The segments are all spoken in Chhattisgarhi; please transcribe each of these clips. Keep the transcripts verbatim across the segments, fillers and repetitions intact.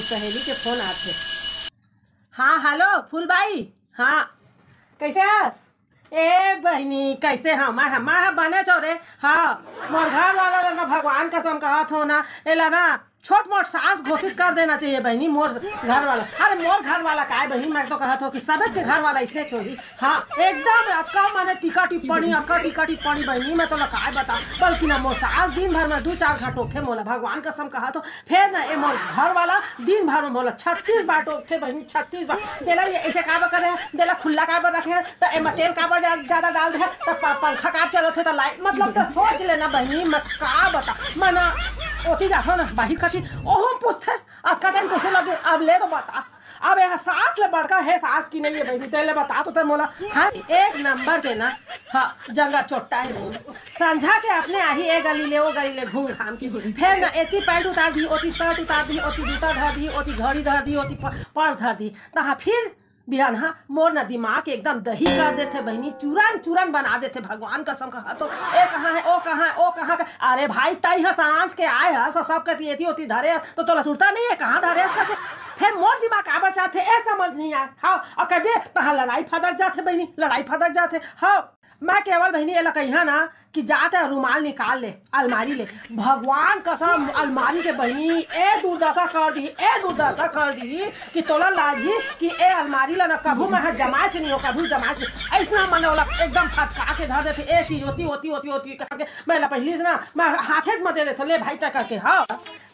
सहेली के फोन आथे। हाँ, हेलो फूलबाई। हाँ, कैसे हस? ए बहिनी, कैसे हव? मैं ह, मैं ह बने चो रे। हाँ, मोर घर वाला ला ना, भगवान कसम कहत हो ना, एला ना छोट मोट सास घोषित कर देना चाहिए बहिनी, मोर घर वाला। अरे मोर घर वाला काय बहिनी, मैं तो कहत हो कि सबे के घर वाला इसने चोही। हाँ, एकदम अतका माने टीका टिप्पणी, अतका टीका टिप्पणी बहिनी, मैं तो ला काय बता। बल्कि ना मोर सास दिन भर में दू चार घाट टोकथे मोला, भगवान कसम कहत हो। फेर ना ए मोर घर वाला दिन भर में मोला छत्तीस बार टोकथे बहिनी, छत्तीस बार। तेला ये ऐसे काबर करे, तेला खुल्ला काबर रखे, त एमा तेल काबर जा-, ज्यादा डाल दे, त प-, पंखा काबर चलत हे, त लाइट, मतलब, त सोच लेना बहिनी, मैं का बता, मैं ना ओती जाथो ना, बाहिर खाती, ओहो पूछथे, "अतका टाइम कैसे लगे?" अब ले तो बता, अब ये सास ले बड़का है, सास की नहीं है बहिनी, तेले बता तो ते मोला। हाँ, एक नंबर के ना, हाँ, जंगल चोट्टा है बहिनी। संझा के अपने आही, ए गली ले, ओ गली ले, घूम घाम के। फेर ना एती पैंट उतार दी, ओती शर्ट उतार दी, ओती जूता धर दी, ओती घड़ी धर दी, ओती प-, पर्स धर दी। तहाँ फिर बिहान, हाँ, मोर ना दिमाग एकदम दही कर देथे बहिनी, चूरन चूरन बना देथे। भगवान कसम कहा तो, ए कहाँ है, ओ कहाँ है, ओ कहाँ का? अरे भाई, तई ह सांझ के आए ह, स-, सब कती एती ओती धरे ह, तो तोला सुरता नहीं है, कहाँ धरे ह करके? फेर मोर दिमाग काबर जाथे, ए समझ नहीं आए। हाँ, और कभी तहाँ लड़ाई फदक जाथे बहिनी, लड़ाई फदक जाथे। हाँ, मैं केवल बहिनी एला कहिहा ना कि जाते रुमाल निकाल ले, अलमारी ले। भगवान कसम, अलमारी के बहिनी ए दुर्दशा कर दी, ए दुर्दशा कर दी कि तोला लागी कि ए अलमारी ला ना कभू मैं ह जमाच नहीं हो, कभू जमाच नहीं। ऐसना मन ओला एकदम फटका के धर देथे, ए चीज होती, होती, होती, होती करके। मैं ला पहली से ना, मैं हाथे में दे देथे, ले भाई तय करके। हाँ,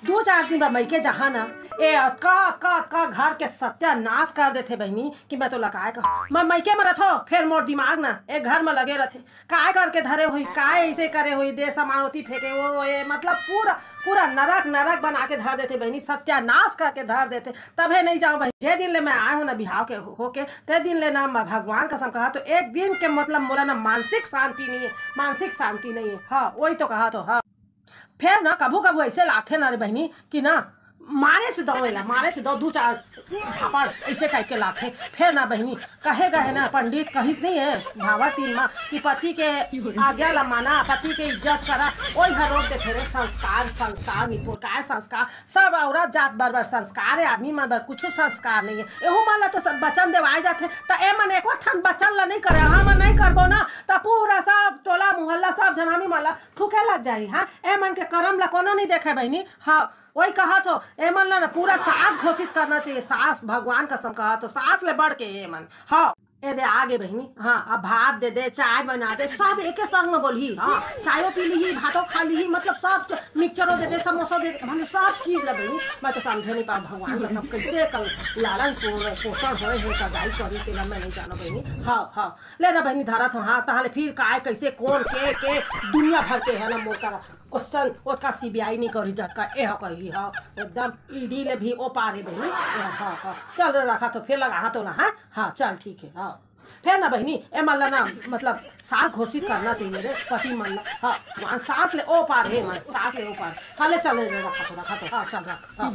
दू चार दिन बाद मइके जहाँ ना, ए अतका, अतका, अतका घर के सत्यानाश कर देथे बहिनी कि मैं तो लकाए का। मैं मइके में रथो, फेर मोर दिमाग ना ए घर में लगे रथे। काय करके धरे होही, काय ऐसे करे होही, दे सामान ओती फेंके, वो, वो, ये, मतलब, पूरा, पूरा नरक, नरक बना के धर देथे बहिनी, सत्यानाश करके धर देथे। तभे नहीं जाऊँ बहिनी, जे दिन ले मैं आए हो ना बिहाव के हो-, होके, ते दिन ले ना मैं भगवान कसम कहा तो एक दिन के, मतलब, मोला ना मानसिक शांति नहीं है, मानसिक शांति नहीं है। हाँ, वही तो कहा तो, हाँ। फेर ना कभू कभू ऐसे लागथे ना रे बहिनी कि ना मारे से दो एला, मारे से दो, दू चार झापड़ ऐसे टाइप के लागथे। फेर ना बहिनी, कहे गए ना पंडित कहिस नहीं है भावातीन मा कि पति के आज्ञा ला माना, पति के इज्जत करा, ओई हर रोक देथे रे। संस्कार, संस्कार निपुर, काय संस्कार? सब औरत जात बर बर संस्कार है, आदमी मन बर कुछ संस्कार नहीं है। एहू मन ला तो सब वचन देवाए जाथे, त ए मन एको ठन वचन ला नहीं करे, हम नहीं करबो ना, त पूरा सब टोला मोहल्ला सब जनामी मन ला थूके लग जाही। हाँ, ए मन के करम ला कोनो नहीं देखे बहिनी। हाँ, वही कहा तो, ए मन ला ना पूरा सास घोषित करना चाहिए, सास, भगवान कसम कहा तो, सास ले बढ़ के ए मन। हाँ, ए दे आगे बहिनी। हाँ, अब भात दे दे, चाय बना दे, सब एके संग में बोलही। हाँ, चायो पी लीही, भातो खा लीही, मतलब सब च-, मिक्सचरो दे दे, समोसो दे दे, मतलब सब चीज ला बहिनी। मैं तो समझे नहीं पाऊँ भगवान का सब कैसे कल लालन पो-, पोषण होए है, का दाई करी तेला मैं नहीं जानो बहिनी। हाँ, हाँ, ले ना बहिनी धरत हो। हाँ, ताहले फिर काय, कैसे, कौन, के, के, दुनिया भर के है ना मोर का क्वेश्चन, ओतका सीबीआई नहीं करी जतका ए हो कही। हाँ, एकदम ईडी ले भी ओ पारे बहिनी। हाँ, हाँ, चल रे रखा तो फिर लगा हाथ तो ना। हाँ, हाँ, चल ठीक है। हाँ, फिर ना बहिनी, ए मन ला ना, मतलब, सास घोषित करना चाहिए रे पति मन ला। हाँ, वहाँ सास ले ओ पार है, मन सास ले ओ पार। हाँ, ले चल रे रखा तो, रखा तो। हाँ, चल रख। हाँ।